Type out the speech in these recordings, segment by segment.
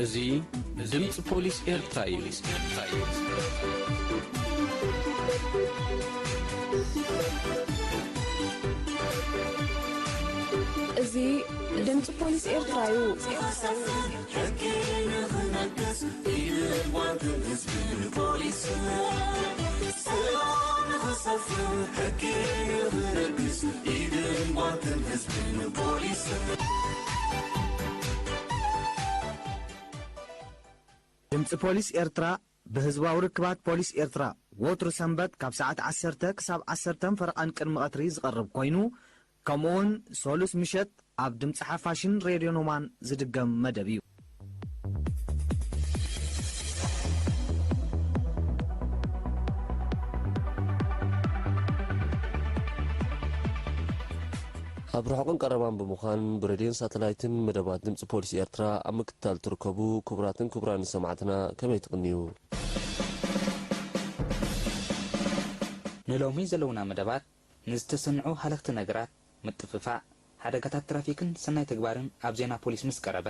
እዚ ድምፂ ፖሊስ ኤርትራ እዩ። እዚ ድምፂ ፖሊስ ኤርትራ እዩ። ሕጊ ንኽነግስ ኢድን ጓንትን ህዝብን ፖሊስን ሰላም ንኽሰፍን ሕጊ ንኽነግስ ኢድን ጓንትን ህዝብን ፖሊስን ድምፂ ፖሊስ ኤርትራ ብህዝባዊ ርክባት ፖሊስ ኤርትራ ወትሩ ሰንበት ካብ ሰዓት ዓሰርተ ክሳብ ዓሰርተን ፈረቓን ቅድሚ ቀትሪ ዝቐርብ ኮይኑ፣ ከምኡውን ሰሉስ ምሸት ኣብ ድምፂ ሓፋሽን ሬድዮ ኖማን ዝድገም መደብ እዩ። ኣብ ርሑቕን ቀረባን ብምዃን ብሬድዮን ሳተላይትን መደባት ድምፂ ፖሊስ ኤርትራ ኣብ ምክትታል ትርከቡ ክቡራትን ክቡራን ሰማዕትና ከመይ ትቕንዩ? ንሎሚ ዘለውና መደባት ንዝተሰንዑ ሃለኽቲ ነገራት፣ ምጥፍፋእ፣ ሓደጋታት ትራፊክን ሰናይ ተግባርን ኣብ ዜና ፖሊስ ምስ ቀረበ፣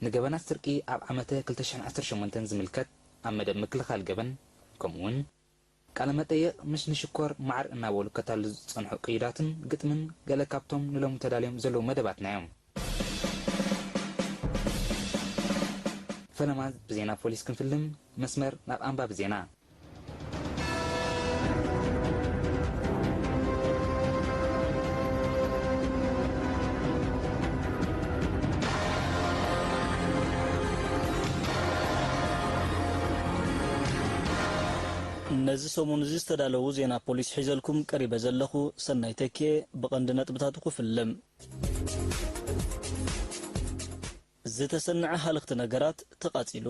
ንገበናት ስርቂ ኣብ ዓመተ ክልተ ሽሕን ዓሰርተ ሸሞንተን ዝምልከት ኣብ መደብ ምክልኻል ገበን፣ ከምኡውን ቃለ መጠየቕ ምስ ንሽኮር ማዕር እናበሉ ከታሉ ዝጸንሑ ቅይዳትን ግጥምን ገለ ካብቶም ንሎሚ ተዳልዮም ዘለዉ መደባትና እዮም። ፈለማ ብዜና ፖሊስ ክንፍልም መስመር ናብ ኣንባቢ ዜና። ነዚ ሰሙን እዚ ዝተዳለዉ ዜና ፖሊስ ሒዘልኩም ቀሪበ ዘለኹ ሰናይ ተኪኤ። ብቐንዲ ነጥብታቱ ክፍልም። ዝተሰንዐ ሃለኽቲ ነገራት ተቓጺሉ።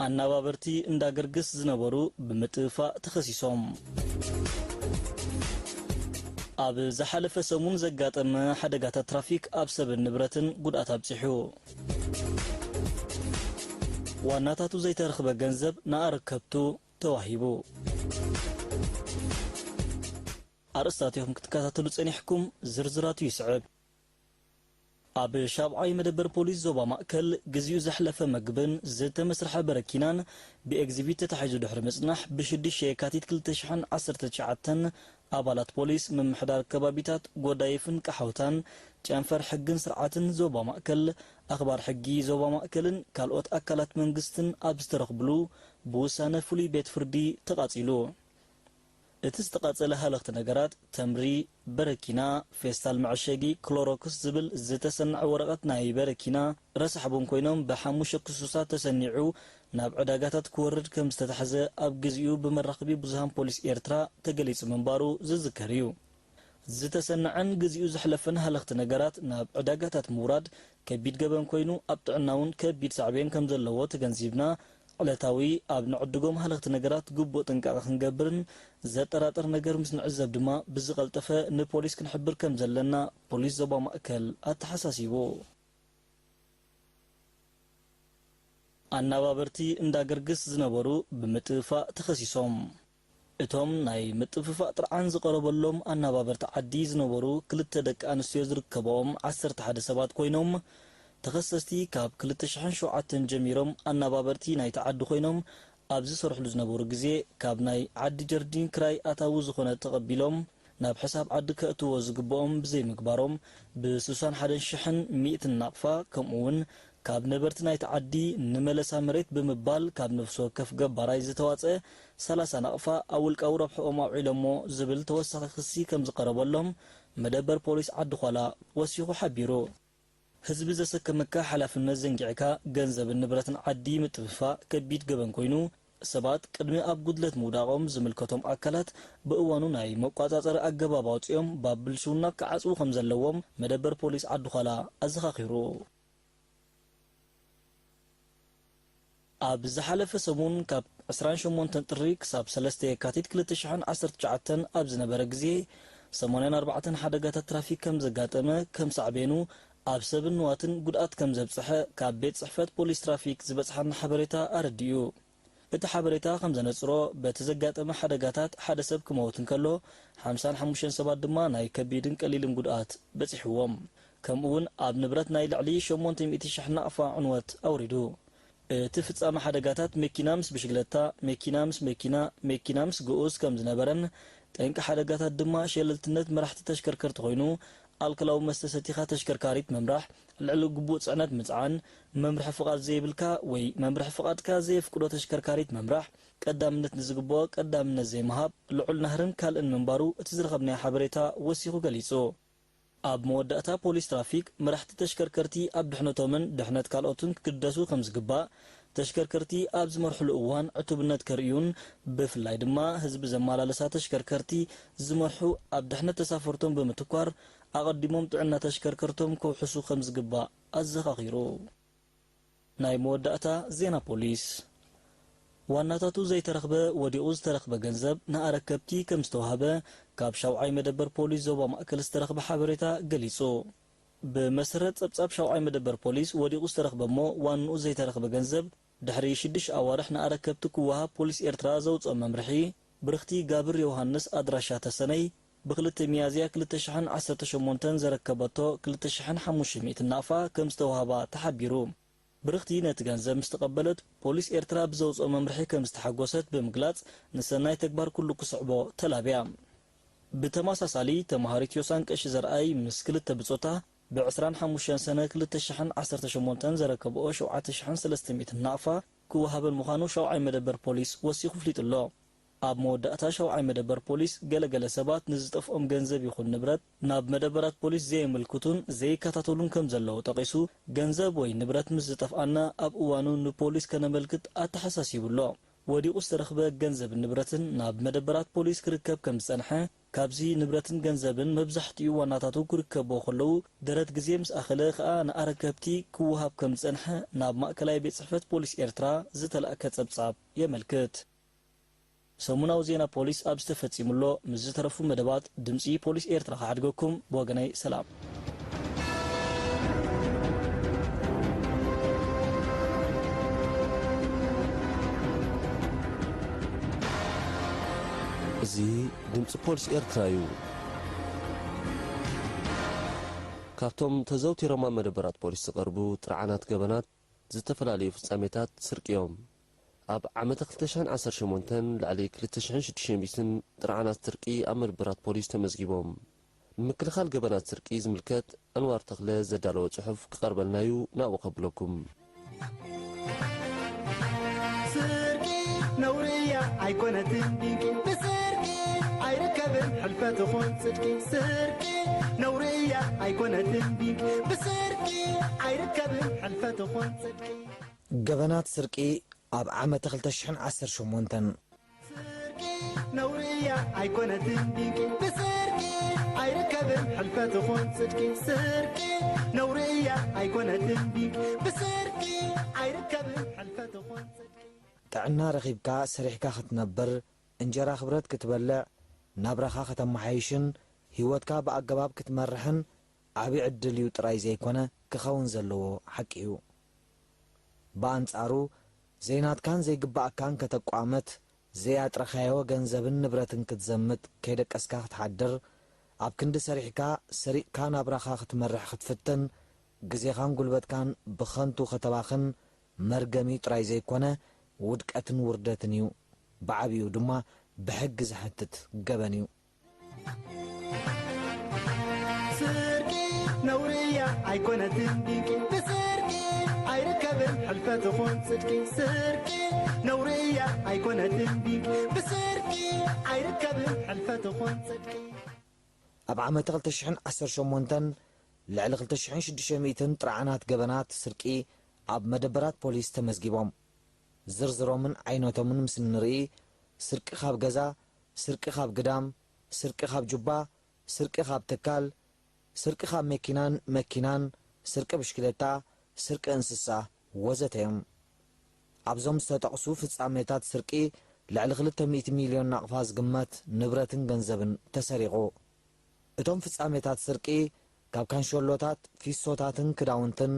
ኣናባበርቲ እንዳ ገርግስ ዝነበሩ ብምጥፋእ ተኸሲሶም። ኣብ ዝሓለፈ ሰሙን ዘጋጠመ ሓደጋታት ትራፊክ ኣብ ሰብን ንብረትን ጉድኣት ኣብጺሑ። ዋናታቱ ዘይተረኽበ ገንዘብ ንኣረከብቱ ተዋሂቡ። ኣርእስታት ኢኹም ክትከታተሉ ጸኒሕኩም፣ ዝርዝራቱ ይስዕብ። ኣብ ሻብዓይ መደበር ፖሊስ ዞባ ማእከል፣ ግዚኡ ዘሕለፈ መግብን ዝተመስርሐ በረኪናን ብኤግዚቢት ተታሒዙ ድሕሪ ምጽናሕ፣ ብሽዱሽተ የካቲት ክልተ ሽሕን ዓሰርተ ትሽዓተን ኣባላት ፖሊስ ምምሕዳር ከባቢታት ጎዳይፍን ቀሓውታን፣ ጨንፈር ሕግን ስርዓትን ዞባ ማእከል፣ ኣኽባር ሕጊ ዞባ ማእከልን ካልኦት ኣካላት መንግስትን ኣብ ዝተረኽብሉ፣ ብውሳነ ፍሉይ ቤት ፍርዲ ተቓጺሉ። እቲ ዝተቓጸለ ሃለኽቲ ነገራት፣ ተምሪ፣ በረኪና፣ ፌስታል መዐሸጊ፣ ክሎሮክስ ዝብል ዝተሰንዐ ወረቐት ናይ በረኪና፣ ረሳሕ ቡን ኮይኖም ብሓሙሽተ ክሱሳት ተሰኒዑ ናብ ዕዳጋታት ክወርድ ከም ዝተታሕዘ ኣብ ግዚኡ ብመራኸቢ ብዙሃን ፖሊስ ኤርትራ ተገሊጹ ምንባሩ ዝዝከር እዩ። ዝተሰነዐን ግዚኡ ዘሕለፈን ሃለኽቲ ነገራት ናብ ዕዳጋታት ምውራድ ከቢድ ገበን ኮይኑ፣ ኣብ ጥዕና እውን ከቢድ ሳዕቤን ከም ዘለዎ ተገንዚብና፣ ዕለታዊ ኣብ ንዕድጎም ሃለኽቲ ነገራት ግቡእ ጥንቃቐ ክንገብርን ዘጠራጥር ነገር ምስ ንዕዘብ ድማ ብዝቐልጠፈ ንፖሊስ ክንሕብር ከም ዘለና ፖሊስ ዞባ ማእከል ኣተሓሳሲቡ። ኣናባበርቲ እንዳ ገርግስ ዝነበሩ ብምጥፍፋእ ተኸሲሶም። እቶም ናይ ምጥፍፋእ ጥርዓን ዝቐረበሎም ኣናባበርቲ ዓዲ ዝነበሩ ክልተ ደቂ ኣንስትዮ ዝርከብኦም ዓሰርተ ሓደ ሰባት ኮይኖም፣ ተኸሰስቲ ካብ ክልተ ሽሕን ሸውዓተን ጀሚሮም ኣናባበርቲ ናይቲ ዓዲ ኮይኖም፣ ኣብ ዝሰርሕሉ ዝነበሩ ግዜ ካብ ናይ ዓዲ ጀርዲን ክራይ ኣታዊ ዝኾነ ተቐቢሎም ናብ ሕሳብ ዓዲ ከእትዎ ዝግብኦም ብዘይምግባሮም፣ ብ ስሳን ሓደን ሽሕን ሚእትን ናቕፋ፣ ከምኡ እውን ካብ ነበርቲ ናይቲ ዓዲ ንመለሳ መሬት ብምባል ካብ ነፍሲ ወከፍ ገባራይ ዝተዋጸ ሰላሳ ናቕፋ ኣብ ውልቃዊ ረብሕኦም ኣውዒሎሞ ዝብል ተወሳኺ ክሲ ከም ዝቐረበሎም መደበር ፖሊስ ዓዲ ዃላ ወሲኹ ሓቢሩ። ህዝቢ ዘሰከመካ ሓላፍነት ዘንጊዕካ ገንዘብን ንብረትን ዓዲ ምጥፍፋእ ከቢድ ገበን ኮይኑ፣ ሰባት ቅድሚ ኣብ ጉድለት ምውዳቖም ዝምልከቶም ኣካላት ብእዋኑ ናይ መቋጻጸሪ ኣገባብ ኣውጺኦም ባብ ብልሽውና ክዓጽዉ ከም ዘለዎም መደበር ፖሊስ ዓዲ ዃላ ኣዘኻኺሩ። ኣብ ዝሓለፈ ሰሙን ካብ ዕስራን ሸሞንተን ጥሪ ክሳብ ሰለስተ የካቲት ክልተ ሽሕን ዓሰርተ ትሽዓተን ኣብ ዝነበረ ግዜ ሰማንያን ኣርባዕተን ሓደጋታት ትራፊክ ከም ዘጋጠመ፣ ከም ሳዕቤኑ ኣብ ሰብን ንዋትን ጉድኣት ከም ዘብጽሐ ካብ ቤት ጽሕፈት ፖሊስ ትራፊክ ዝበጽሓና ሓበሬታ ኣረዲኡ። እቲ ሓበሬታ ከም ዘነጽሮ፣ በቲ ዘጋጠመ ሓደጋታት ሓደ ሰብ ክመውት እንከሎ፣ ሓምሳን ሓሙሽተን ሰባት ድማ ናይ ከቢድን ቀሊልን ጉድኣት በጺሕዎም። ከምኡውን ኣብ ንብረት ናይ ልዕሊ ሸሞንተ ሚእቲ ሽሕ ናቕፋ ዕንወት ኣውሪዱ። እቲ ፍጻመ ሓደጋታት መኪና ምስ ብሽግለታ፣ መኪና ምስ መኪና፣ መኪና ምስ ግኡዝ ከም ዝነበረን፣ ጠንቂ ሓደጋታት ድማ ሸለልትነት መራሕቲ ተሽከርከርቲ ኮይኑ፣ ኣልኮላዊ መስተ ሰቲኻ ተሽከርካሪት ምምራሕ፣ ልዕሊ ግቡእ ጽዕነት ምጽዓን፣ መምርሒ ፍቓድ ዘይብልካ ወይ መምርሒ ፍቓድካ ዘየፍቅዶ ተሽከርካሪት ምምራሕ፣ ቀዳምነት ንዝግብኦ ቀዳምነት ዘይምሃብ፣ ልዑል ናህርን ካልእን ምንባሩ እቲ ዝረኸብናዮ ሓበሬታ ወሲኹ ገሊጹ። ኣብ መወዳእታ ፖሊስ ትራፊክ መራሕቲ ተሽከርከርቲ ኣብ ድሕነቶምን ድሕነት ካልኦትን ክግደሱ ከም ዝግባእ፣ ተሽከርከርቲ ኣብ ዝመርሕሉ እዋን ዕቱብነት ከርእዩን ብፍላይ ድማ ህዝቢ ዘመላለሳ ተሽከርከርቲ ዝመርሑ ኣብ ድሕነት ተሳፈርቶም ብምትኳር ኣቐዲሞም ጥዕና ተሽከርከርቶም ከውሕሱ ከም ዝግባእ ኣዘኻኺሩ። ናይ መወዳእታ ዜና ፖሊስ። ዋናታቱ ዘይተረኽበ ወዲቑ ዝተረኽበ ገንዘብ ንኣረከብቲ ከም ዝተዋህበ ካብ ሻውዓይ መደበር ፖሊስ ዞባ ማእከል ዝተረኽበ ሓበሬታ ገሊጹ። ብመሰረት ጸብጻብ ሻውዓይ መደበር ፖሊስ ወዲቑ ዝተረኽበ እሞ ዋንኡ ዘይተረኽበ ገንዘብ ድሕሪ ሽዱሽተ ኣዋርሕ ንኣረከብቲ ክወሃብ ፖሊስ ኤርትራ ዘውጽኦ መምርሒ ብርኽቲ ጋብር ዮሃንስ ኣድራሻ ተሰነይ ብክልተ ሚያዝያ ክልተ ሽሕን ዓሰርተ ሸሞንተን ዘረከበቶ ክልተ ሽሕን ሓሙሽተ ሚእትን ናቕፋ ከም ዝተዋህባ ተሓቢሩ። ብርኽቲ ነቲ ገንዘብ ምስ ተቐበለት፣ ፖሊስ ኤርትራ ብዘውጽኦ መምርሒ ከም ዝተሓጎሰት ብምግላጽ፣ ንሰናይ ተግባር ኩሉ ክስዕቦ ተላብያ። ብተመሳሳሊ፣ ተማሃሪት ዮሳን ቀሺ ዘርኣይ ምስ ክልተ ብጾታ፣ ብዕስራን ሓሙሽተን ሰነ ክልተ ሽሕን ዓሰርተ ሸሞንተን ዘረከብኦ ሸውዓተ ሽሕን ሰለስተ ሚእትን ናቕፋ ክወሃበን ምዃኑ ሻውዓይ መደበር ፖሊስ ወሲኹ ኣፍሊጡ ኣሎ። ኣብ መወዳእታ ሻውዓይ መደበር ፖሊስ፣ ገለ ገለ ሰባት ንዝጠፍኦም ገንዘብ ይኹን ንብረት ናብ መደበራት ፖሊስ ዘየመልክቱን ዘይከታተሉን ከም ዘለዉ ጠቒሱ፣ ገንዘብ ወይ ንብረት ምስ ዝጠፍኣና ኣብ እዋኑ ንፖሊስ ከነመልክት ኣተሓሳሲቡ ኣሎ። ወዲቑ ዝተረኽበ ገንዘብን ንብረትን ናብ መደበራት ፖሊስ ክርከብ ከም ዝጸንሐ፣ ካብዚ ንብረትን ገንዘብን መብዛሕትኡ ዋናታቱ ክርከብዎ ከለዉ፣ ደረት ግዜ ምስ ኣኸለ ከኣ ንኣረከብቲ ክወሃብ ከም ዝጸንሐ ናብ ማእከላይ ቤት ጽሕፈት ፖሊስ ኤርትራ ዝተላእከ ጸብጻብ የመልክት። ሰሙናዊ ዜና ፖሊስ ኣብ ዝተፈጺሙሎ ምስ ዝተረፉ መደባት ድምጺ ፖሊስ ኤርትራ ክሓድገኩም። ብወገነይ ሰላም። እዚ ድምጺ ፖሊስ ኤርትራ እዩ። ካብቶም ተዘውቲሮም ኣብ መደበራት ፖሊስ ዝቐርቡ ጥርዓናት ገበናት፣ ዝተፈላለዩ ፍጻሜታት ስርቂ እዮም። ኣብ ዓመተ ክልተ ሽሕን ዓሰርተ ሸሞንተን ልዕሊ ክልተ ሽሕን ሽዱሽተ ሚእትን ጥርዓናት ስርቂ ኣብ መደበራት ፖሊስ ተመዝጊቦም። ንምክልኻል ገበናት ስርቂ ዝምልከት ኣንዋር ተኽለ ዘዳለዎ ጽሑፍ ክቐርበልና እዩ፣ ናብኡ ከብለኩም። ስርቂ ነውሪ እያ ኣይኮነትን ድንቂ፣ ብስርቂ ኣይርከብን ሕልፈት ኹን ጽድቂ። ስርቂ ነውሪ እያ ኣይኮነትን ድንቂ፣ ብስርቂ ኣይርከብን ሕልፈት ኹን ጽድቂ። ገበናት ስርቂ ኣብ ዓመተ ክልተ ሽሕን ዓሰርተ ሸሞንተን። ስርቂ ነውሪ እያ ኣይኮነትን ድንቂ፣ ብስርቂ ኣይርከብን ሕልፈት ኹን ጽድቂ። ስርቂ ነውሪ እያ ኣይኮነትን ድንቂ፣ ብስርቂ ኣይርከብን ሕልፈት ኹን ጽድቂ። ጥዕና ረኺብካ ሰሪሕካ ክትነብር፣ እንጀራ ክብረት ክትበልዕ፣ ናብራኻ ከተመሓይሽን ህይወትካ ብኣገባብ ክትመርሕን ዓቢ ዕድል እዩ ጥራይ ዘይኮነ፣ ክኸውን ዘለዎ ሓቂ እዩ። ብኣንጻሩ፣ ዘይናትካን ዘይግባኣካን ከተቋምት፣ ዘያጥረኻዮ ገንዘብን ንብረትን ክትዘምት፣ ከይደቀስካ ክትሓድር፣ ኣብ ክንዲ ሰሪሕካ፣ ሰሪቕካ ናብራኻ ክትመርሕ ክትፍትን፣ ግዜኻን ጉልበትካን ብኸንቱ ከተባኽን መርገም እዩ ጥራይ ዘይኮነ፣ ውድቀትን ውርደትን እዩ። ብዓቢኡ ድማ ብሕጊ ዘሕትት ገበን እዩ። ስርቂ ነውሪ እያ ኣይኮነትን ድንቂ፣ ብስርቂ ኣይርከብን ሕልፈት ኹን ጽድቂ። ስርቂ ነውሪ እያ ኣይኮነትን ድንቂ፣ ብስርቂ ኣይርከብን ሕልፈት ኹን ጽድቂ። ኣብ ዓመት ክልተ ሽሕን ዓሰርተ ሸሞንተን ልዕሊ ክልተ ሽሕን ሽዱሽተ ሚእትን ጥርዓናት ገበናት ስርቂ ኣብ መደበራት ፖሊስ ተመዝጊቦም። ዝርዝሮምን ዓይነቶምን ምስ እንርኢ፣ ስርቂ ካብ ገዛ፣ ስርቂ ካብ ግዳም፣ ስርቂ ካብ ጁባ፣ ስርቂ ካብ ትካል፣ ስርቂ ካብ መኪናን መኪናን፣ ስርቂ ብሽክለታ፣ ስርቂ እንስሳ፣ ወዘተ እዮም። ኣብዞም ዝተጠቕሱ ፍጻሜታት ስርቂ ልዕሊ ክልተ ሚእቲ ሚልዮን ናቕፋ ዝግመት ንብረትን ገንዘብን ተሰሪቑ። እቶም ፍጻሜታት ስርቂ፣ ካብ ካንሸሎታት፣ ፊሶታትን ክዳውንትን፣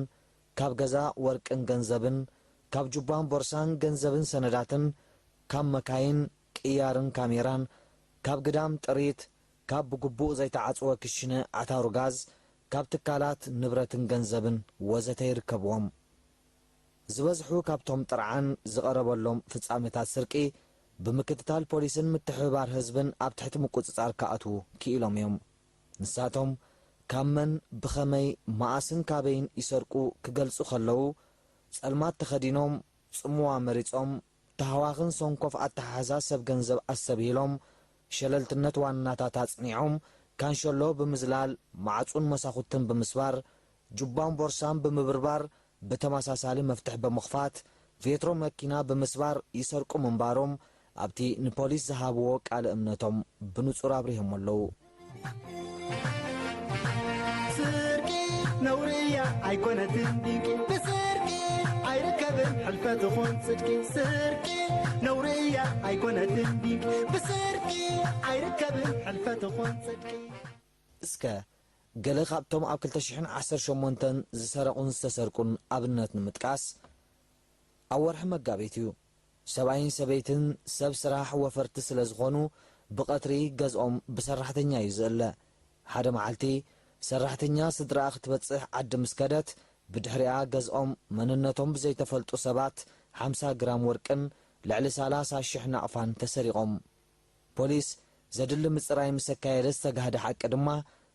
ካብ ገዛ ወርቅን ገንዘብን፣ ካብ ጁባን ቦርሳን ገንዘብን ሰነዳትን፣ ካብ መካይን፣ ቅያርን ካሜራን፣ ካብ ግዳም ጥሪት፣ ካብ ብግቡእ ዘይተዓጽወ ክሽነ ኣታሩ ጋዝ፣ ካብ ትካላት ንብረትን ገንዘብን ወዘተ ይርከብዎም። ዝበዝሑ ካብቶም ጥርዓን ዝቐረበሎም ፍጻሜታት ስርቂ ብምክትታል ፖሊስን ምትሕብባር ህዝብን ኣብ ትሕቲ ምቁጽጻር ክኣትዉ ክኢሎም እዮም። ንሳቶም ካብ መን፣ ብኸመይ፣ መኣስን ካበይን ይሰርቁ ክገልጹ ከለዉ፣ ጸልማት ተኸዲኖም፣ ጽምዋ መሪጾም፣ ተሃዋኽን ሰንኮፍ ኣተሓሕዛ ሰብ ገንዘብ ኣስተብሂሎም፣ ሸለልትነት ዋናታት ኣጽኒዖም፣ ካንሸሎ ብምዝላል፣ ማዕጹን መሳኹትን ብምስባር፣ ጁባን ቦርሳን ብምብርባር፣ ብተመሳሳሊ መፍትሕ ብምኽፋት፣ ቬትሮ መኪና ብምስባር ይሰርቁ ምንባሮም ኣብቲ ንፖሊስ ዝሃብዎ ቃለ እምነቶም ብንጹር ኣብሪሆም ኣለዉ። ስርቂ ነውሪ እያ ኣይኮነትን ድንቂ፣ ብስርቂ ኣይርከብን ሕልፈት ኹን ጽድቂ። ስርቂ ነውሪ እያ ኣይኮነትን ድንቂ፣ ብስርቂ ኣይርከብን ሕልፈት ኹን ጽድቂ። እስከ ገለ ካብቶም ኣብ ክልተ ሽሕን ዓሰርተ ሸሞንተን ዝሰረቑን ዝተሰርቁን ኣብነት ንምጥቃስ፣ ኣብ ወርሒ መጋቢት እዩ። ሰብኣይን ሰበይትን ሰብ ስራሕ ወፈርቲ ስለ ዝኾኑ፣ ብቐትሪ ገዝኦም ብሰራሕተኛ እዩ ዝእለ። ሓደ መዓልቲ፣ ሰራሕተኛ ስድራኣ ክትበጽሕ ዓዲ ምስ ከደት፣ ብድሕሪኣ ገዝኦም መንነቶም ብዘይተፈልጡ ሰባት ሓምሳ ግራም ወርቅን ልዕሊ ሰላሳ ሽሕ ናቕፋን ተሰሪቖም። ፖሊስ ዘድሊ ምጽራይ ምስ ኣካየደ ዝተጋህደ ሓቂ ድማ፣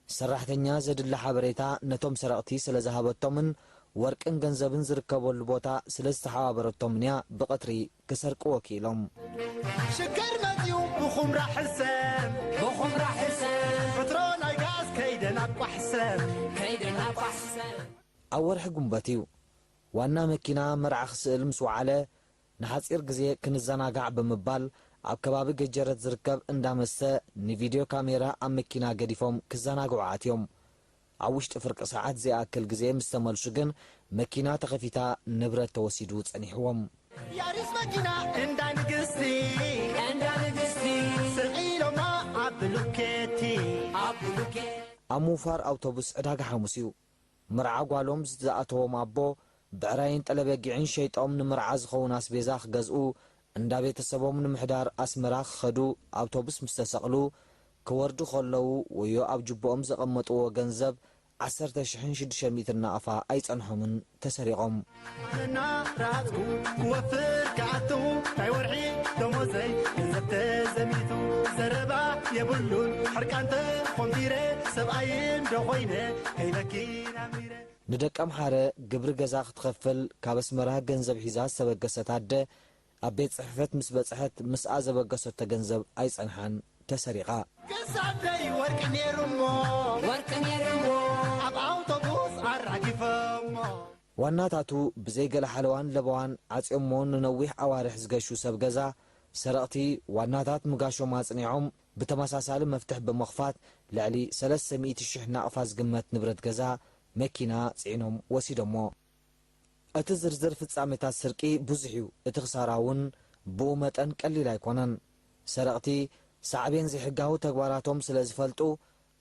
ሰራሕተኛ ዘድሊ ሓበሬታ ነቶም ሰረቕቲ ስለ ዝሃበቶምን ወርቅን ገንዘብን ዝርከበሉ ቦታ ስለ ዝተሓባበረቶምን እያ ብቐትሪ ክሰርቅዎ ክኢሎም። ሽግር መጺኡ ብኹምራ ሕሰም፣ ብኹምራ ሕሰም። ሜትሮ ናይ ጋዝ ከይደ ናብ ቋሕሰም፣ ከይደ ናብ ቋሕሰም። ኣብ ወርሒ ጉንበት እዩ። ዋና መኪና መርዓ ክስእል ምስ ወዓለ፣ ንሓጺር ግዜ ክንዘናጋዕ ብምባል ኣብ ከባቢ ገጀረት ዝርከብ እንዳ መስተ ንቪድዮ ካሜራ ኣብ መኪና ገዲፎም ክዘናግዑ ኣትዮም። ኣብ ውሽጢ ፍርቂ ሰዓት ዘይኣክል ግዜ ምስ ተመልሱ ግን መኪና ተኸፊታ ንብረት ተወሲዱ ጸኒሕዎም። ያሪስ መኪና እንዳ ንግስቲ፣ እንዳ ንግስቲ። ስቕ ኢሎማ ኣብ ብሉኬቲ፣ ኣብ ብሉኬቲ። ኣብ ምውፋር ኣውቶቡስ ዕዳጋ ሓሙስ እዩ። መርዓ ጓሎም ዝኣተዎም ኣቦ፣ ብዕራይን ጠለበጊዕን ሸይጦም ንመርዓ ዝኸውን ኣስቤዛ ክገዝኡ፣ እንዳ ቤተሰቦም ንምሕዳር ኣስመራ ክኸዱ ኣውቶቡስ ምስ ተሰቕሉ፣ ክወርዱ ከለዉ ወዮ ኣብ ጅቦኦም ዘቐመጥዎ ገንዘብ ዓሰርተ ሽሕን ሽዱሽተ ሚእትን ናቕፋ ኣይጸንሖምን፣ ተሰሪቖም። እና ረሃጽኩ ክወፍር ክኣቱ ናይ ወርሒ ደሞዘይ ገንዘብ ተዘሚቱ። ዘረባ የብሉን ሕርቃን ተኾንቲረ፣ ሰብኣይ እንዶ ኾይነ ከይበኪ ናሚረ። ንደቀምሓረ ግብሪ ገዛ ክትኸፍል ካብ ኣስመራ ገንዘብ ሒዛ ዝተበገሰት ኣደ፣ ኣብ ቤት ጽሕፈት ምስ በጽሐት ምስኣ ዘበገሰቶ ገንዘብ ኣይጸንሓን፣ ተሰሪቓ። ክሳደይ ወርቂ ነይሩሞ፣ ወርቂ ነይሩሞ። ኣብ ኣውቶቡስ ኣራጊፈሞ። ዋናታቱ ብዘይ ገለ ሓለዋን ለበዋን ዓጽዮሞ ንነዊሕ ኣዋርሕ ዝገሹ ሰብ ገዛ፣ ሰረቕቲ ዋናታት ምጋሾም ኣጽኒዖም ብተመሳሳሊ መፍትሕ ብምኽፋት ልዕሊ ሰለስተ ሚእቲ ሽሕ ናቕፋ ዝግመት ንብረት ገዛ፣ መኪና፣ ጽዒኖም ወሲዶሞ። እቲ ዝርዝር ፍጻሜታት ስርቂ ብዙሕ እዩ፣ እቲ ክሳራ እውን ብኡ መጠን ቀሊል ኣይኮነን። ሰረቕቲ ሳዕቤን ዘይሕጋዊ ተግባራቶም ስለ ዝፈልጡ፣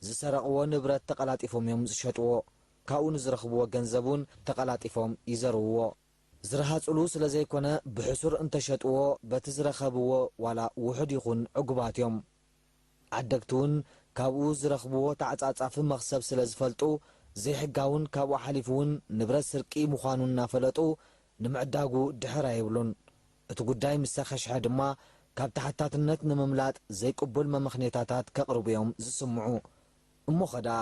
ዝሰረቕዎ ንብረት ተቐላጢፎም እዮም ዝሸጥዎ። ካብኡ ንዝረኽብዎ ገንዘብ እውን ተቐላጢፎም ይዘርውዎ። ዝረሃጽሉ ስለ ዘይኮነ፣ ብሕሱር እንተሸጥዎ፣ በቲ ዝረኸብዎ ዋላ ውሑድ ይኹን ዕጉባት እዮም። ዓደግቲ እውን ካብኡ ዝረኽብዎ ተዓጻጻፊ መኽሰብ ስለ ዝፈልጡ፣ ዘይሕጋውን ካብኡ ሓሊፉ እውን ንብረት ስርቂ ምዃኑ እናፈለጡ ንምዕዳጉ ድሕር ኣይብሉን። እቲ ጉዳይ ምስ ተኸሽሐ ድማ ካብ ተሓታትነት ንምምላጥ ዘይቅቡል መመኽኔታታት ከቕርቡ እዮም ዝስምዑ። እሞኸ ደኣ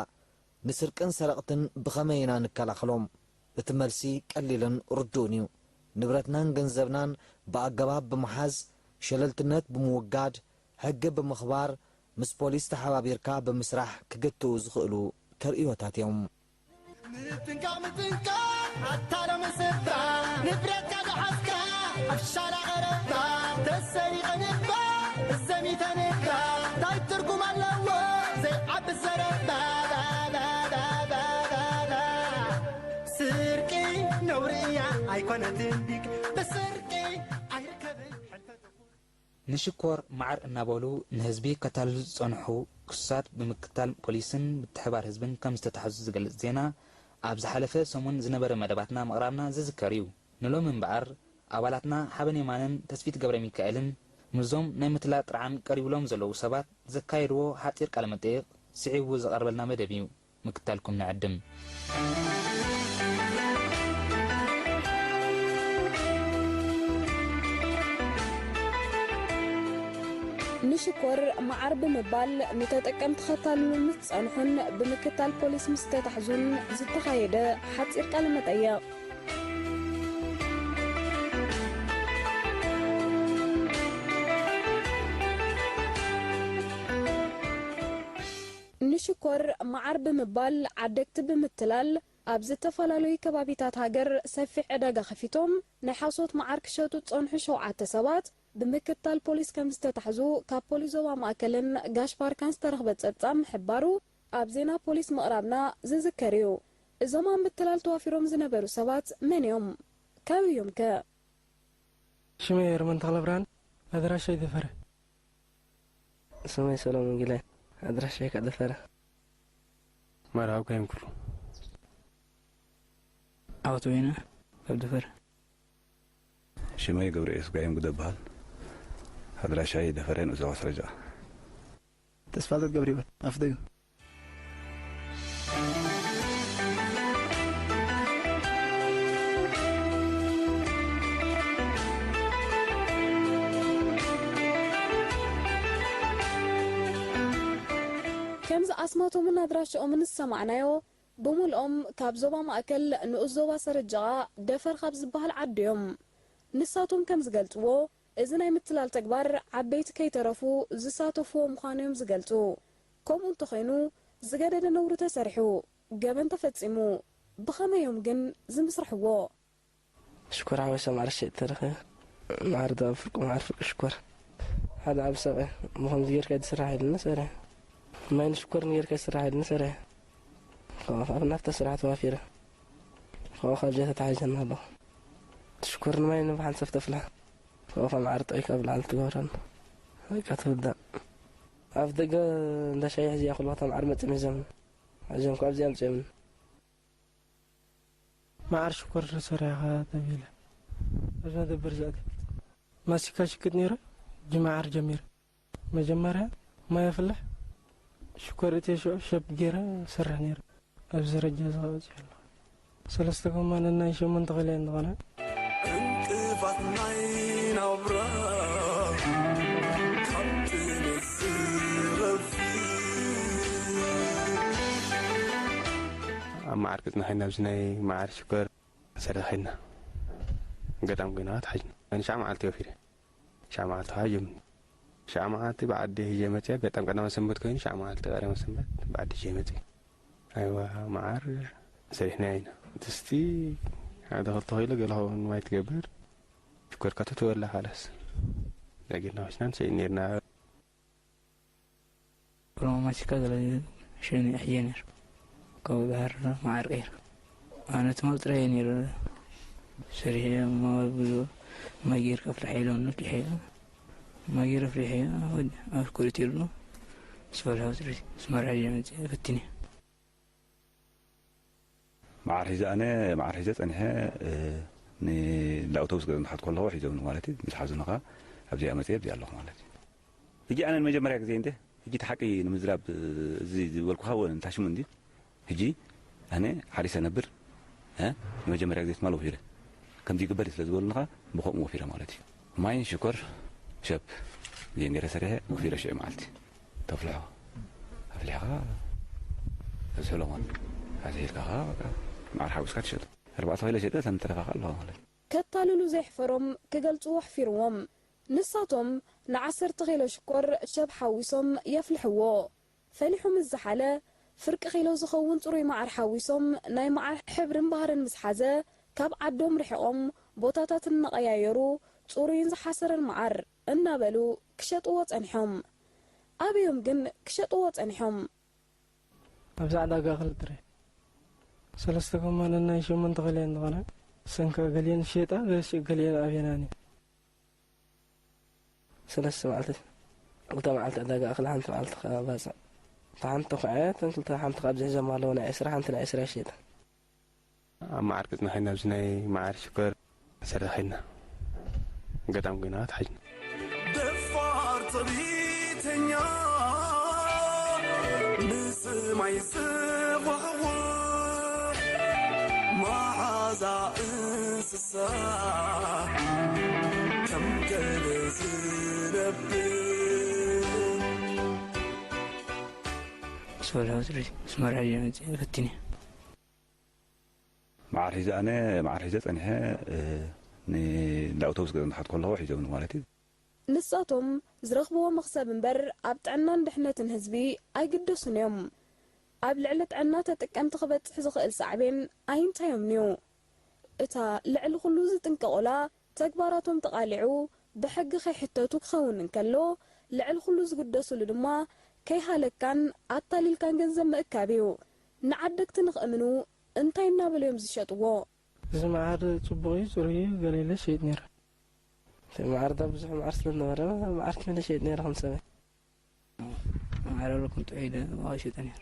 ንስርቅን ሰረቕትን ብኸመይ ኢና ንከላኸሎም? እቲ መልሲ ቀሊልን ርዱእን እዩ። ንብረትናን ገንዘብናን ብኣገባብ ብምሓዝ፣ ሸለልትነት ብምውጋድ፣ ሕጊ ብምኽባር፣ ምስ ፖሊስ ተሓባቢርካ ብምስራሕ ክግትኡ ዝኽእሉ ተርእዮታት እዮም። ምጥንቃቕ ምጥንቃቕ ኣታ ሎሚ ስድራ ንብረትካ ዝሓዝካ ኣብ ሻላ ቐረባ ተሰሪቐ ንባ ዘሚተ ንባ እንታይ ትርጉም ኣለዎ ዘይዓቢ ዘረባ ስርቂ ነውሪ እያ ኣይኮነትን ዲግ ብስርቂ ኣይርከብን ሕልፈት ንሽኮር መዓር እናበሉ ንህዝቢ ከታልሉ ዝጸንሑ ክሱሳት ብምክትታል ፖሊስን ምትሕብባር ህዝብን ከም ዝተታሕዙ ዝገልጽ ዜና ኣብ ዝሓለፈ ሰሙን ዝነበረ መደባትና ምቕራብና ዝዝከር እዩ። ንሎሚ እምበኣር ኣባላትና ሓበን የማነን ተስፊት ገብረሚካኤልን ምስዞም ናይ ምትላል ጥርዓን ቀሪብሎም ዘለዉ ሰባት ዘካየድዎ ሓጺር ቃለ መጠይቕ ስዒቡ ዝቐርበልና መደብ እዩ። ምክታልኩም ንዕድም። ንሽኮር መዓር ብምባል ንተጠቀምቲ ከታልሉ ምስ ጸንሑን ብምክታል ፖሊስ ምስ ተታሕዙን ዝተኻየደ ሓጺር ቃለ መጠየቕ። ንሽኮር መዓር ብምባል ዓደግቲ ብምትላል ኣብ ዝተፈላለዩ ከባቢታት ሃገር ሰፊሕ ዕዳጋ ከፊቶም ናይ ሓሶት መዓር ክሸጡ ዝጸንሑ ሸውዓተ ሰባት ብምክትታል ፖሊስ ከም ዝተታሕዙ ካብ ፖሊስ ዞባ ማእከልን ጋሽ ባርካን ዝተረኽበ ጸብጻብ ምሕባሩ ኣብ ዜና ፖሊስ ምቕራብና ዝዝከር እዩ። እዞም ኣብ ምትላል ተዋፊሮም ዝነበሩ ሰባት መን እዮም? ካበይ እዮም ከ? ሽመይ ኤርመን ተኽለብርሃን፣ ኣድራሻይ ደፈረ። ስመይ ሰሎሞን ጊላይ፣ ኣድራሻይ ከኣ ደፈረ። መርሃብ ካይም ኩሉ። ዓወት ወይነ ካብ ደፈረ። ሽመይ ገብረየሱስ ጋይም ግደ በሃል። ኣድራሻይ ደፈረ ንኡስ ዞባ ሰረጃ። ተስፋልደት ገብረህይወት ኣፍደዩ። ከምዚ ኣስማቶምን ኣድራሽኦምን ዝሰማዕናዮ፣ ብምልኦም ካብ ዞባ ማእከል ንኡስ ዞባ ሰረጃ ደፈር ካብ ዝበሃል ዓዲ እዮም። ንሳቶም ከም ዝገልጽዎ፣ እዚ ናይ ምትላል ተግባር ዓበይቲ ከይተረፉ ዝሳተፍዎ ምዃኑ እዮም ዝገልጹ። ከምኡ እንተኾይኑ፣ ዝገደደ ነውሪ ተሰሪሑ፣ ገበን ተፈጺሙ። ብኸመይ እዮም ግን ዝምስርሕዎ? ሽኮር ሓወሰ መዓር ሸይጥ ተረኸ። መዓር ዶ ኣብ ፍርቁ መዓር ፍርቁ ሽኮር። ሓደ ዓቢ ሰብኣይ፣ ብኸምዚ ጌርካ ዝስራሕ ኢሉኒ ሰሪሐ። ማይ ንሽኮር ንጌርካ ዝስራሕ ኢሉኒ ሰሪሐ። ካብኡ ካብ ናፍታ ስራሕ ተዋፊረ። ካብኡ ካብ ጀተ ተታሒዘና ኣለኹ። ሽኮር ንማይ ንብሓን ሰብ ተፍልሐ። ካብኡ ካብ መዓር ጥዑይ ካብ ላዕሊ ትገብረን። በቃ ትውዳእ። ኣብ ደገ እንዳ ሻሂ ሕዚ እያ ኩሉ ቦታ መዓር መጽዮም ሒዞም። ሕዞም ካብ እዚኣ ኣምጽዮምን። መዓር ሽኮር ሰሪሕኻ ተቢለ። ኣብ መደበር ዘእተ። ማስቲካ ሽቅጥ ነይረ፣ ጅ መዓር ጀሚረ። መጀመርያ ማይ ኣፍልሕ፣ ሽኮር እትየ ሽዑ ሸብ ገይረ ሰርሕ ነይረ። ኣብዚ ደረጃ እዚ በጺሐ ኣለኹ። ሰለስተ ጎማ ነናይ ሸሞንተ ኪሎ እየን ዝኾና። እንቅፋት ናይ ናብራ ካብ ጥልሲ ረፊ ኣብ መዓር ክጽናሕ ኢና፣ ኣብዚ ናይ መዓር ሽኮር ሰሪሕና ገጣም ኮይና ተሓጅና። ኣነ ሻዕ መዓልቲ ወፊረ። ሻዕ መዓልቲ ሓጅም። ሻዕ መዓልቲ ብዓዲ ሂጀ መጽያ፣ ገጣም ቀዳመ ሰንበት ኮይኑ ሻዕ መዓልቲ ቀዳመ ሰንበት ብዓዲ ሂጀ መጽያ። ኣይዋ መዓር ሰሪሕና ኢና። ድስቲ ሓደ ክልተ ኪሎ ገለ ኸውን ማይ ትገብር። ሽኮርካ ትወላ ሓላስ። ዳጌና ወስናን ሰይ ነርና። ሮማ ማሲካ ገለ ሸኒ ኣሕየ ነር። ካብ ባህር መዓር ቀይር። ኣነ ትማል ጥራይ ነር። ሰሪሕ ብዙ ማጌር ከፍልሐ ኢሎም ነፍልሐ። ማጌር ኣፍልሐ ወድ ኣብ ኮሪት ይሉ። ስፈልሐ ጥሪ ስመራ ጀመጽ ፈትኒ። መዓር ሒዘ ኣነ መዓር ሒዘ ጸኒሐ፣ እ፣ ን-፣ ንኣውቶቡስ ገዛ ንሓት ከለኹ ሒዞምኒ ማለት እዩ። ምስ ሓዙኒ ኸኣ ኣብዚኣ መጽየ ኣብዚኣ ኣለኹ ማለት እዩ። ሕጂ ኣነ ንመጀመርያ ግዜ እንደ ሕጂ እቲ ሓቂ ንምዝራብ፣ እ፣ እዚ ዝበልኩኻ እውን እንታሽሙ እንዲ ሕጂ ኣነ ሓሪሰ ነብር፣ እ፣ ንመጀመርያ ግዜ ትማል ወፊረ። ከምዚ ይግበር እዩ ስለ ዝበሉኒ ኸኣ ብኸምኡ ወፊረ ማለት እዩ። ማይን ሽኮር ሸብ እየ ነይረ ሰሪሐ ወፊረ ሽዑ መዓልቲ። ተፍልሖ። ኣፍሊሕኻ ኣብ ሰሎሞን ኣትሒዝካ ኸዓ በቃ መዓር ሓዊስካ ትሸጦ። ኣርባዕተ ኪሎ ሸጠ፣ እተን ተረፋኻ ኣለዋ ማለት እዩ። ከታልሉ ዘይሕፈሮም ክገልጹ ኣሕፊርዎም። ንሳቶም ንዓሰርተ ኪሎ ሽኮር ሸብ ሓዊሶም የፍልሕዎ። ፈሊሑ ምስ ዝሓለ፣ ፍርቂ ኪሎ ዝኸውን ጽሩይ መዓር ሓዊሶም፣ ናይ መዓር ሕብርን ባህርን ምስ ሓዘ፣ ካብ ዓዶም ርሒቖም ቦታታት እናቐያየሩ፣ ጽሩይን ዝሓሰረን መዓር እናበሉ ክሸጥዎ ጸኒሖም። ኣበዮም ግን ክሸጥዎ ጸኒሖም? ኣብዚ ዕዳጋ ክልተ ርእ። ሰለስተ ጎማ ነናይ ሸሞንተ ኪሎ እየን ዝኾና። ሰንካ ገሊአን ሸጣ፣ ገሊአን ኣብየናን እዩ። ሰለስተ መዓልቲ፣ ክልተ መዓልቲ ዕዳጋ እኽሊ፣ ሓንቲ መዓልቲ ከዓ ባፅዕ። እታ ሓንቲ ተኳዕያ፣ እተን ክልተ ሓንቲ ካብ ዝሕዘም ኣለዎ፣ ናይ ዕስራ፣ ሓንቲ ናይ ዕስራ ይሸጣ። ኣብ መዓር ክጽናሕ ኢና፣ ኣብዚ ናይ መዓር ሽኮር ሰሪሕና ገጣም ኮይና ተሓጅና። ደፋር ትዕቢተኛ፣ ንስማይ ዝዋሕዎ መዓዛ እንስሳ ከም ገለ ዝነብር። ስወላ ወፅሪ ምስ መርዓ መፅእ ፈትኒ። መዓር ሒዘ ኣነ መዓር ሒዘ ጸኒሐ ንኣውቶቡስ ገዛ ንሓት ከለኹ ሒዞምኒ ማለት እዩ። ንሳቶም ዝረኽብዎ መኽሰብ እምበር ኣብ ጥዕናን ድሕነትን ህዝቢ ኣይግደሱን እዮም። ኣብ ልዕሊ ጥዕና ተጠቀምቲ ክበጽሕ ዝኽእል ሳዕቤን ኣይንታዮምን'ዩ። እታ ልዕሊ ኩሉ ዝጥንቀቑላ ተግባራቶም ተቓሊዑ ብሕጊ ከይሕተቱ ክኸውን እንከሎ፣ ልዕሊ ኩሉ ዝግደሱሉ ድማ ከይሃለካን ኣታሊልካን ገንዘብ ምእካብ እዩ። ንዓደግቲ ንኽእምኑ እንታይ እናበሉ እዮም ዝሸጥዎ? እዚ መዓር ጽቡቕ እዩ፣ ጽሩይ እዩ፣ ገለ ኢለ ዝሸይጥ ነይረ። እቲ መዓር እታ ብዙሕ መዓር ስለ ዝነበረ፣ መዓር ከይነ እሸይጥ ነይረ ከም ሰበይ። ማዕረ ለኩም ጥዑይ ደ ዋጋ ሸጠ ነይሩ።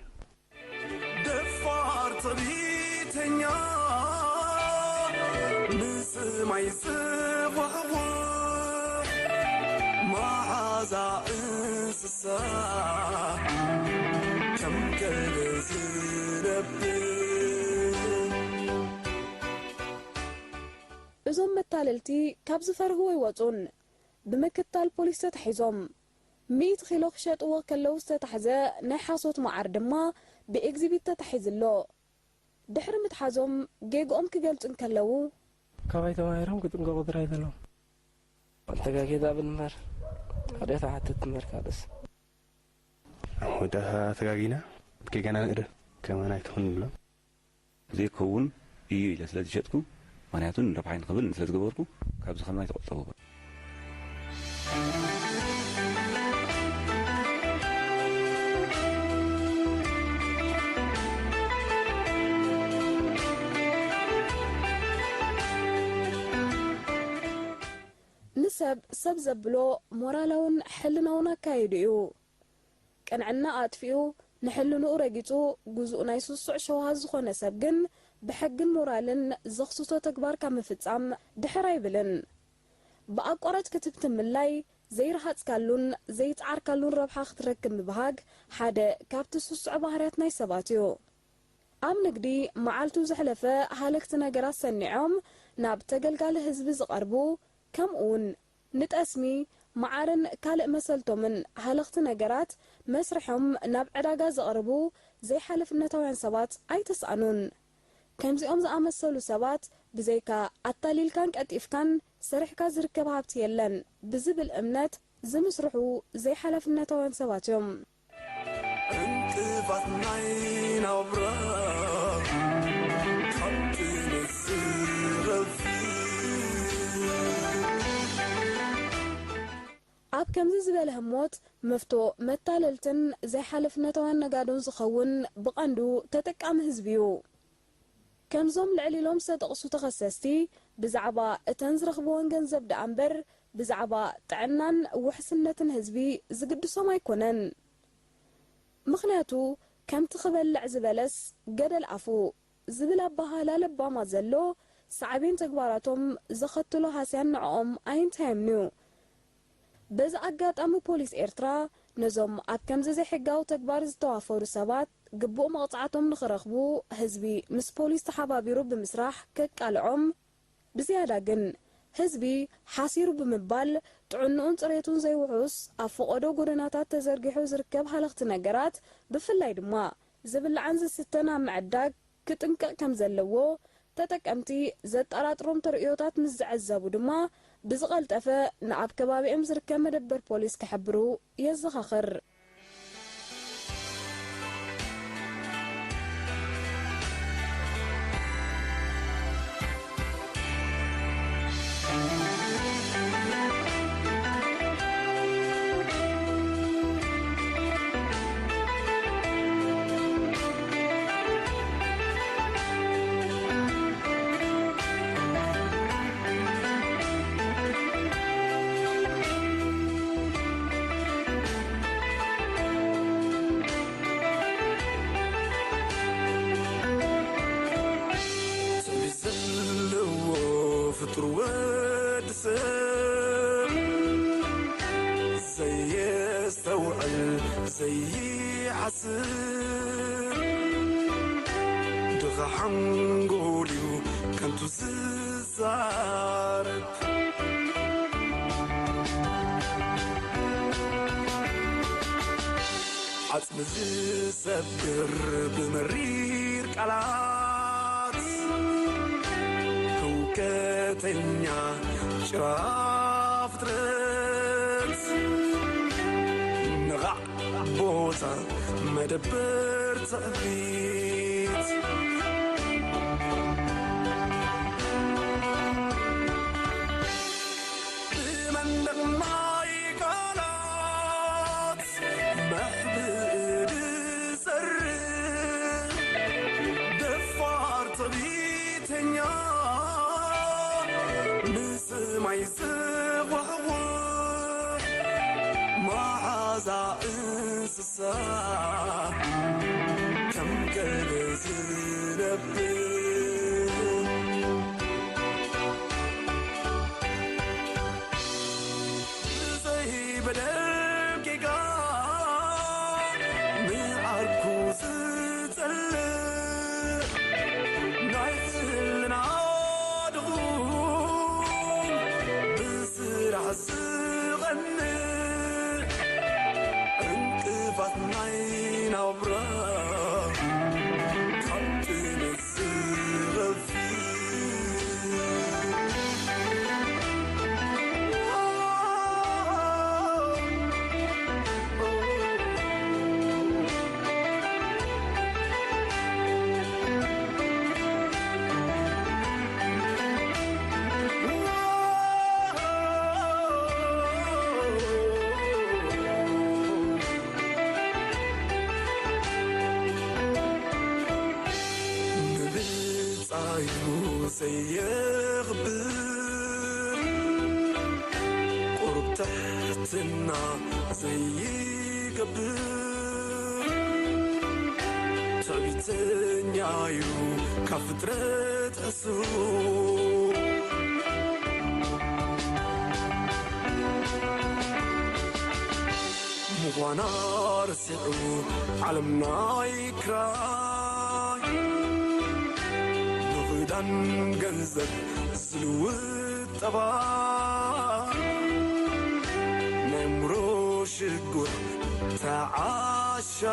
ደፋር ትዕቢተኛ ንስማይ ዝዋሕዎ መዓዛ እንስሳ ከም ገለ ዝነብር እዞም መታለልቲ ካብ ዝፈርህዎ ኣይወጹን። ብምክትታል ፖሊስ ተታሒዞም። ሚእቲ ኪሎ ክሸጥዎ ከለዉ ዝተታሕዘ ናይ ሓሶት መዓር ድማ ብኤግዚቢት ተታሒዙ ኣሎ። ድሕሪ ምትሓዞም ጌግኦም ክገልጹ እንከለዉ፣ ካባይ ተማሂሮም ክጥንቀቑ ጥራይ ዘለዎም። ተጋጊ ዳብል እምበር ካልኦት ሓተት እምበር ካልእስ። ወዳ ተጋጊና ጌጋና ንእረም ከማና ኣይትኹን ንብሎም። ዘይከውን እዩ ኢለ ስለ ዝሸጥኩ፣ ምኽንያቱ ንረብሓይ ንኽብል ስለ ዝገበርኩ፣ ካብዚ ከማይ ተቆጠቡ። ንሰብ ሰብ ዘብሎ ሞራላውን ሕልናውን ኣካይዱ እዩ። ቅንዕና ኣጥፊኡ ንሕልንኡ ረጊጹ ግዙእ ናይ ስሱዕ ሸውሃት ዝኾነ ሰብ ግን ብሕግን ሞራልን ዘኽስሶ ተግባር ካብ ምፍጻም ድሕር ኣይብልን። ብኣቋራጭ ክትብቲ ምላይ ዘይረሃጽካሉን ዘይጸዓርካሉን ረብሓ ክትረክብ ምብሃግ ሓደ ካብቲ ስሱዕ ባህርያት ናይ ሰባት እዩ። ኣብ ንግዲ መዓልቱ ዘሕለፈ ሃለኽቲ ነገራት ሰኒዖም ናብ ተገልጋሊ ህዝቢ ዝቐርቡ ከምኡውን ንጠስሚ፣ መዓርን ካልእ መሰልቶምን ሃለኽቲ ነገራት መስሪሖም ናብ ዕዳጋ ዘቕርቡ ዘይሓለፍነታውያን ሰባት ኣይተስኣኑን። ከምዚኦም ዝኣመሰሉ ሰባት ብዘይካ ኣታሊልካን ቀልጢፍካን ሰሪሕካ ዝርከብ ሃብቲ የለን ብዝብል እምነት ዝምስርሑ ዘይሓላፍነታውያን ሰባት እዮም። ዕንቅፋት ናይ ናብራ ካብ ጥንሲ ረፊ ኣብ ከምዚ ዝበለ ህሞት መፍቶ መታለልትን ዘይሓለፍነታውያን ነጋዶን ዝኸውን ብቐንዱ ተጠቃሚ ህዝቢ እዩ። ከምዞም ልዕል ኢሎም ዝተጠቕሱ ተኸሰስቲ ብዛዕባ እተን ዝረኽብወን ገንዘብ ደኣ እምበር ብዛዕባ ጥዕናን ውሕስነትን ህዝቢ ዝግድሶም ኣይኮነን። ምኽንያቱ ከምቲ ክበልዕ ዝበለስ ገደል ኣፉ ዝብል ኣበሃህላ ለባማት ዘሎ ሳዕቤን ተግባራቶም ዘኸትሎ ሃስያን ንዕኦም ኣይንታዮምን'ዩ። በዚ ኣጋጣሚ ፖሊስ ኤርትራ ነዞም ኣብ ከምዚ ዘይሕጋዊ ተግባር ዝተዋፈሩ ሰባት ግቡእ መቕጻዕቶም ንኽረኽቡ ህዝቢ ምስ ፖሊስ ተሓባቢሩ ብምስራሕ ከቃልዖም፣ ብዝያዳ ግን ህዝቢ ሓሲሩ ብምባል ጥዕንኡን ጽሬቱን ዘይውሑስ ኣብ ፈቐዶ ጎደናታት ተዘርጊሑ ዝርከብ ሃለኽቲ ነገራት ብፍላይ ድማ ዝብላዕን ዝስተን ኣብ ምዕዳግ ክጥንቀቕ ከም ዘለዎ ተጠቀምቲ ዘጠራጥሮም ተርእዮታት ምስ ዝዕዘቡ ድማ ብዝቐልጠፈ ንኣብ ከባቢኦም ዝርከብ መደበር ፖሊስ ክሕብሩ የዘኻኽር። ፍጡር ወዲ ሰብ ዘየስተውዕል ዘይሓስብ ድኻ ሓንጎልዩ ከንቱ ዝዛረብ፣ ዓጽሚ ዝሰብር ብመሪር ቃላት፣ ህውከተኛ ጭራ ፍጥረት፣ ንቓዕ ቦታ መደበር ትዕቢት። ብመንደቕ ናይ ቃላት መሕብኢ ዝዘርእ ደፋር ትዕቢተኛ፣ ንሰማይ ዝጓሕጉሕ መሓዛ እንስሳ፣ ከም ከልቢ ዝነብር፣ ብዘይ በደል ጌጋ ንዓርኩ ዝጸልእ፣ ናይ ሕልና ድኹም ብስራሕ ዝቐንእ፣ ዕንቅፋት ናይ ናብራ ካብ ጥንሲ ዝኸፍእ። ንብጻዩ ዘየኽብር፣ ቁሩብ ትሕትና ዘይገብር፣ ትዕቢተኛዩ ካብ ፍጥረት ሕሱር። ምዃና ረሲዑ ዓለም ናይ ክራይ፣ ብኽዳን ገንዘብ ዝልውጥ ጠባይ፣ ናይ ኣእምሮ ሽጉጥ ተዓሻይ።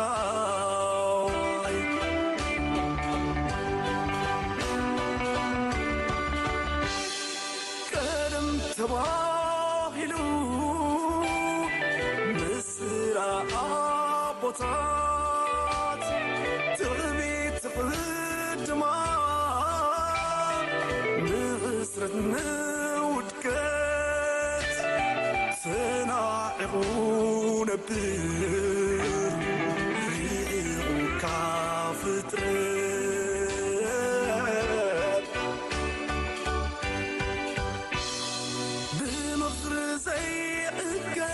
ቀደም ተባሂሉ ምስላ ኣቦታት፣ ትዕቢት ትቕድማ ንሕስረት ንውድቀት፣ ተናዒቑ ነብር ርሒቑ ካብ ፍጥረት። ብምኽሪ ዘይዕገት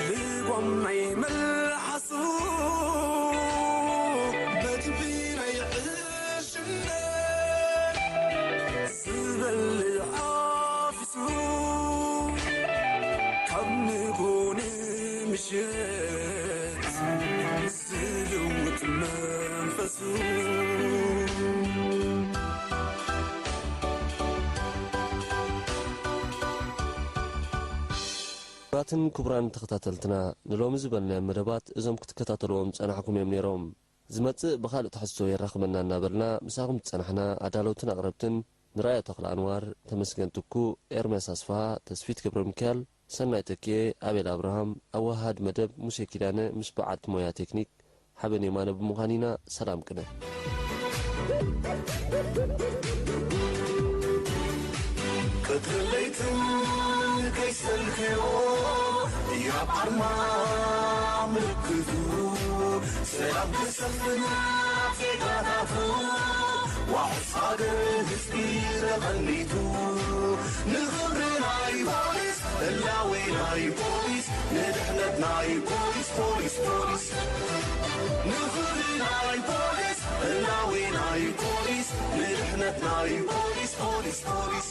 ልጓም ናይ መልሓሱ፣ መግቢ ናይ ዕሽነት ዝበልዕ ኣፊሱ፣ ካብ ንጎኒ ምሸት ዝልውጥ መንፈሱ። ክቡራትን ክቡራን ተኸታተልትና፣ ንሎሚ ዝበልናዮም መደባት እዞም ክትከታተልዎም ዝጸናሕኩም እዮም ነይሮም። ዝመጽእ ብኻልእ ትሕዝቶ የራኽበና እናበልና ምሳኹም ዝጸናሕና ኣዳለውትን ኣቕረብትን ንራእዮ ተኽለ ኣንዋር፣ ተመስገን ትኩ፣ ኤርምያስ ኣስፍሃ፣ ተስፊት ገብረ ሚካኤል፣ ሰናይ ተኪኤ፣ ኣቤል ኣብርሃም፣ ኣወሃሃዲ መደብ ሙሴ ኪዳነ ምስ በዓልቲ ሞያ ቴክኒክ ሓበን የማነ ብምዃን ኢና። ሰላም ቅነ። ቀትርን ለይትን ከይሰልክዮ፣ ህያብ ኣርማ ምልክቱ፣ ሰላም ክሰፍን ኣብ ዜጋታቱ፣ ዋሕስ ሃገር ህዝቢ ተቐኒቱ፣ ንኽብሪ ናይ ፖሊስ፣ ህላዌ ናይ ፖሊስ፣ ንድሕነት ናይ ፖሊስ፣ ፖሊስ፣ ፖሊስ። ንኽብሪ ናይ ፖሊስ፣ ህላዌ ናይ ፖሊስ፣ ንድሕነት ናይ ፖሊስ፣ ፖሊስ፣ ፖሊስ።